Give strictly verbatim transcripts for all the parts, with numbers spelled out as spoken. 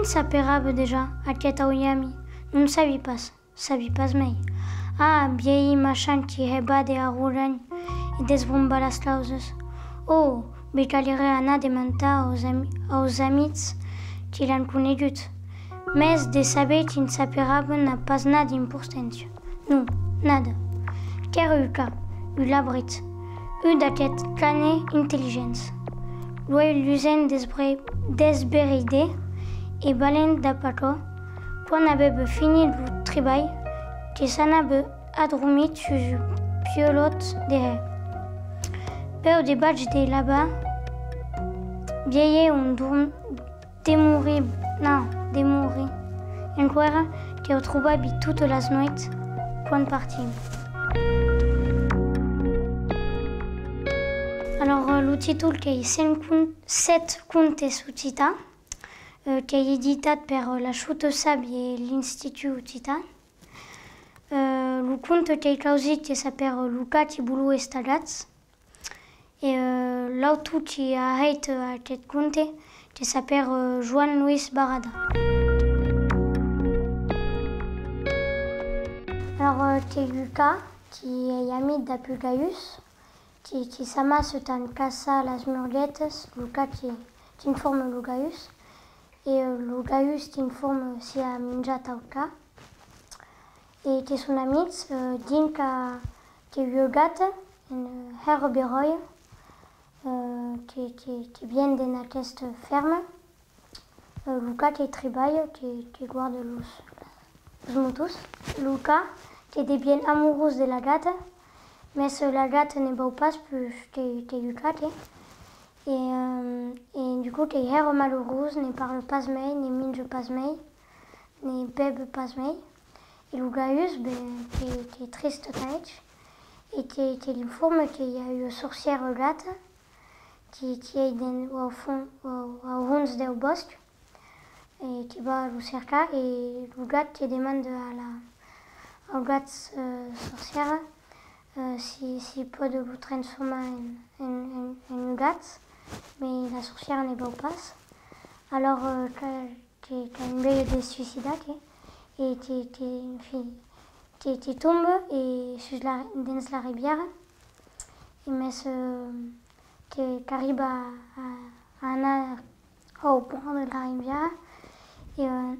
S'aperava dejà aqueth aujami? Non sabi pas, sabi pas mei. Ah, vielh machan qui hè bàder a Roland e desbrombar las clausas. Oh, me calirè anar demandar aus, ami, aus amics qui l'an conegut. Mès de saber quin s'aperava n'a pas nada d'importància. Non, nada. Qu'èra un ca, un labrit, un d'aqueths canes intelligents. Lo uèlh lusent desbre, desberidè e valent dab aquò, quan avèva finit lo tribalh, que s'anava adromit sus un piolòt de hè. Peu debàs de l'abat, vielh ont dorm, demori, non, demori enqüèra, que'u trobavi totas las nueits quan partim. Alors, euh, lo títol qu'ei Sèt con-, sèt contes occitans, euh, qu'ei editat per, euh, la Chute Sable e l'Institut Occitan. Euh, lo conte qu'ei causit que s'apèra Lo ca qui voló estar gat. E, euh, l'autor qui a hèit, euh, aqueth conte, que s'apèra, euh, Joan Loís Barrada. Alors, euh, qu'ei un ca qui ei amic dab un gaiús, qui, qui s'amassa tà caçar las murguetas, lo ca qui, qu'informa lo gaiús, e, euh, lo gaiús qu'informa si a minjat au ca. E que son amics, euh, dinc a, qu'ei ua gata, una hèra beròia, euh, que, que, que vien d'en aquesta fèrma, euh, lo ca que tribalha, que, que guarda los, los motons. Lo ca que devien amorós de la gata, mès, euh, la gata ne vòu pas pus que, que lo ca, que. E, euh, e du coup qu'ei hèra malurós, ne parla pas mei, ne minja pas mei, ne bèva pas mei. E lo gaiús, ben, qu'ei, qu'ei triste tà eth, e que, que l'informa que i a ua sorcièra gata, qui, qui ei dens, au fons, au, au hons deu bòsc, e que va lo cercar, e lo gat que demanda a la, au gat, euh, sorcièra, euh, si, si pòt lo transformar en, en, en, en un gat, mès la sorcièra ne vòu pas. Alors, euh, que que, qu'a enveja de suicidar, que, e que, que, enfin, que, que tomba e sus la, dens la ribièra, e mès, euh, que, qu'arriba a, a, a anar au bòrd de la ribièra, e, euh,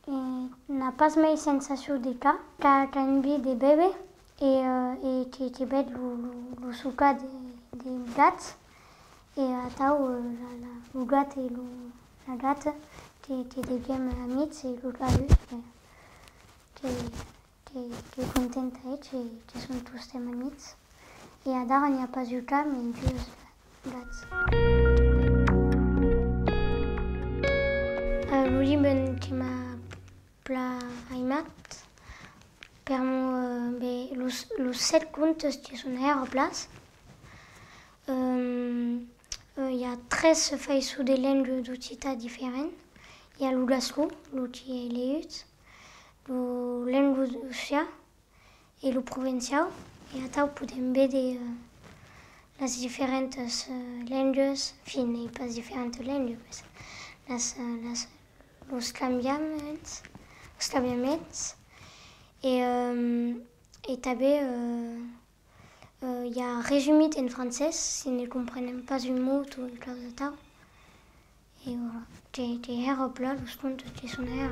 e n'a pas mei sensacion de ca, qu'a, qu'a envia de béver, e, euh, e que, que bèv lo, lo, lo soca de, de gat, e atau, euh, la, la, lo gat e lo, la gata que, que devien amics, e lo gaiús, que, que, que, que contenta, e que, que son tostemps amics. E adara n'i a pas un ca, mès dues gats. Euh, lo libre que m'a plan aimat. Per'mor, euh, ben, los, los sèt contes que son hèra plans. Euh, euh, i a tres faiçons de lenga d'occitan diferent. I a lo gascon, lo qui ei lehut, lo lengadocian, e lo provenciau, e atau podem véder, euh, las diferentas, euh, lengas, enfin, n'ei pas diferentas lengas, mas las, euh, las, los cambiaments, los cambiaments, e, euh, e tanben, euh, euh, i a resumit en francés, si ne comprenem pas un mot o un claus atau. E voilà, qu'ei, qu'ei hèra plan, los contes que son hèra.